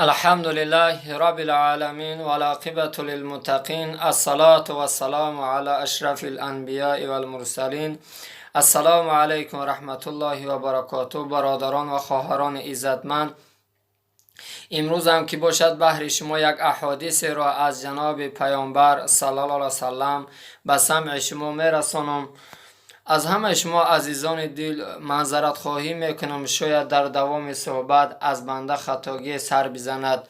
الحمد لله رب العالمين والعاقبة للمتقين، الصلاة والسلام على أشرف الأنبياء والمرسلين. السلام علیکم و رحمت الله و برکاته. برادران و خواهران عزتمند، امروز هم که باشد بهر شما یک احادیث را از جناب پیامبر صلی الله علیه وسلم به سمع شما میرسانم. از همه شما عزیزان دل معذرت خواهی میکنم. شاید در دوام صحبت از بنده خطاگی سر بزند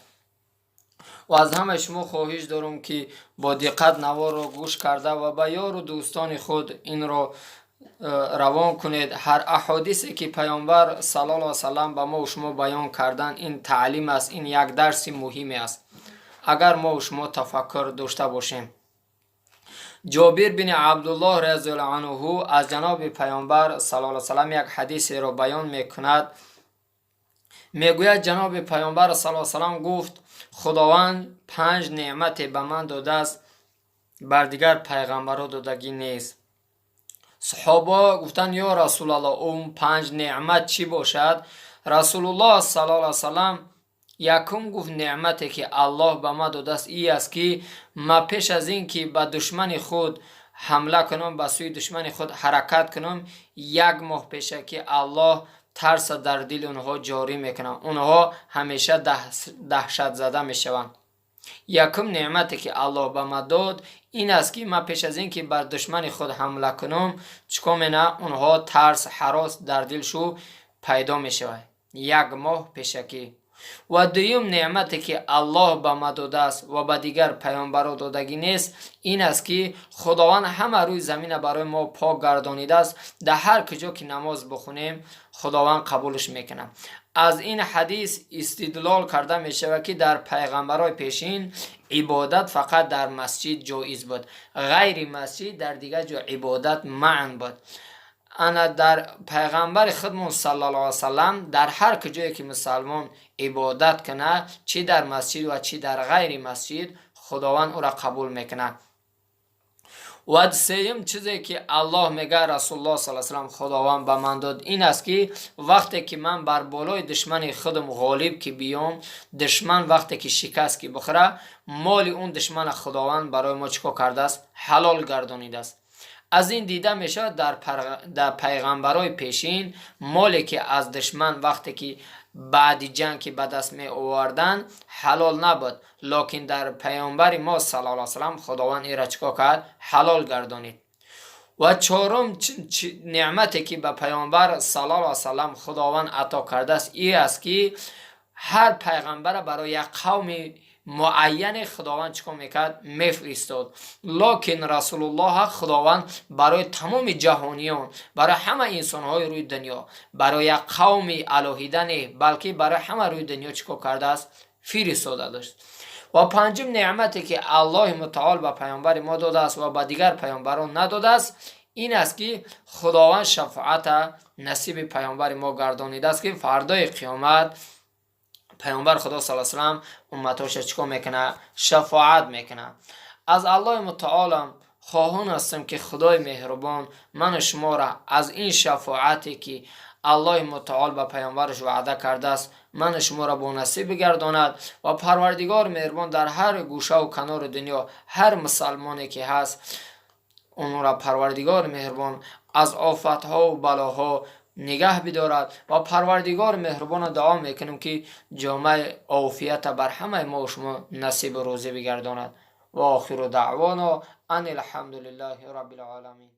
و از همه شما خواهش دارم که با دقت نوار را گوش کرده و به یار و دوستان خود این را روان کنید. هر احادیثی که پیامبر صلی الله علیه وسلم به ما و شما بیان کردن، این تعلیم است، این یک درس مهم است، اگر ما و شما تفکر داشته باشیم. جابر بن عبدالله رضی الله عنه از جناب پیامبر صلی الله علیه وسلم یک حدیث را بیان میکند. میگوید جناب پیامبر صلی الله علیه وسلم گفت: خداوند پنج نعمت به من داده است، بر دیگر پیغمبرها دادگی نیست. صحابه گفتند: یا رسول الله، اون پنج نعمت چی باشد؟ رسول الله صلی الله علیه وسلم якум гуфт: неъмате ки Аллоҳ ба ман додааст, ин аст, ки ман пеш аз ин ки ба душмани худ ҳамла кунам, ба сӯи душмани худ ҳаракат кунам, як моҳ пеша ки Аллоҳ тарса дар дили онҳо ҷорӣ мекунам, онҳо ҳамеша даҳшатзада мешаванд. Якум неъмате ки Аллоҳ ба ман дод, ин аст, ки ман пеш аз ин ки бар душмани худ ҳамла кунам, чикор мена, онҳо тарс, ҳарос дар дилшу пайдо мешавад як моҳ пешакӣ. Ва дуюм неъмате ки Аллоҳ ба ман додааст ва ба дигар паёмбаро додагӣ нест, ин аст, ки Худованд ҳама рӯи замина барои мо пок гардонидааст. Дар ҳар куҷо ки намоз бихонем, Худованд қабулш мекунад. Аз ин ҳадис истидлол карда мешавад, ки дар пайғамбарои пешин ибодат фақат дар масҷид ҷоиз буд, ғайри масҷид, дар дигар ҷо ибодат манъ буд. Ана дар пайғамбари худмон саллаллоҳу алайҳи васаллам дар ҳар куҷое ки мусалмон ибодат кунад, чӣ дар масҷид ва чӣ дар ғайри масҷид, Худованд ӯра қабул мекунад. Ва сеюм чизе ки Аллоҳ мега, Расулуллоҳ са салам, Худованд ба ман дод, ин аст, ки вақте ки ман бар болои душмани худам ғолиб ки биём, душман вақте ки шикаст ки бихӯра, моли он душмана Худованд барои мо чӣ кор кардааст? Ҳалол гардонидааст. Аз ин дида мешавад, дар пайғамбарои пешин моле ки аз душман вақте ки баъди ҷанг ки ба даст меоварданд, ҳалол набуд. Локин дар паёмбари мо саллаллоҳу салам Худованд инра чӣ кор кард? Ҳалол гардонид. Ва чорум неъмате ки ба паёмбар саллаллоҳу салам Худованд ато кардааст, ин аст, ки ҳар пайғамбара барои як қавми муайяне Худованд чӣ кор мекард? Мефиристод. Локин Расулуллоҳ Худованд барои тамоми ҷаҳониён, барои ҳама инсонҳои рӯи дунё, барои як қавми алоҳида не, балки барои ҳама рӯи дунё чӣ кор кардааст? Фиристода дошт. Ва панҷум неъмате ки Аллоҳи мутаол ба паёмбари мо додааст ва ба дигар паёмбарон надодааст, ин аст, ки Худованд шафоата насиби паёмбари мо гардонидааст, ки фардои қиёмат паёмбар Худо сала салам умматоша чӣ кор мекунад? Шафоат мекунад. Аз Аллоҳи мутаолам хоҳон ҳастам, ки Худои меҳрубон ману шуморо аз ин шафоате ки Аллоҳи мутаол ба паёмбараш ваъда кардааст, ману шуморо бо насиб бигардонад. Ва Парвардигори меҳрубон дар ҳар гӯшаву канори дунё ҳар мусалмоне ки ҳаст, онро Парвардигори меҳрубон аз офатҳову балоҳо нигаҳ бидорад. Ва Парвардигори меҳрубонро дуо мекунем, ки ҷомаи офията бар ҳамаи мо шумо насибу рӯзӣ бигардонад. Ва охиру даъвоно ан алҳамду лиллаҳи раббил оламин.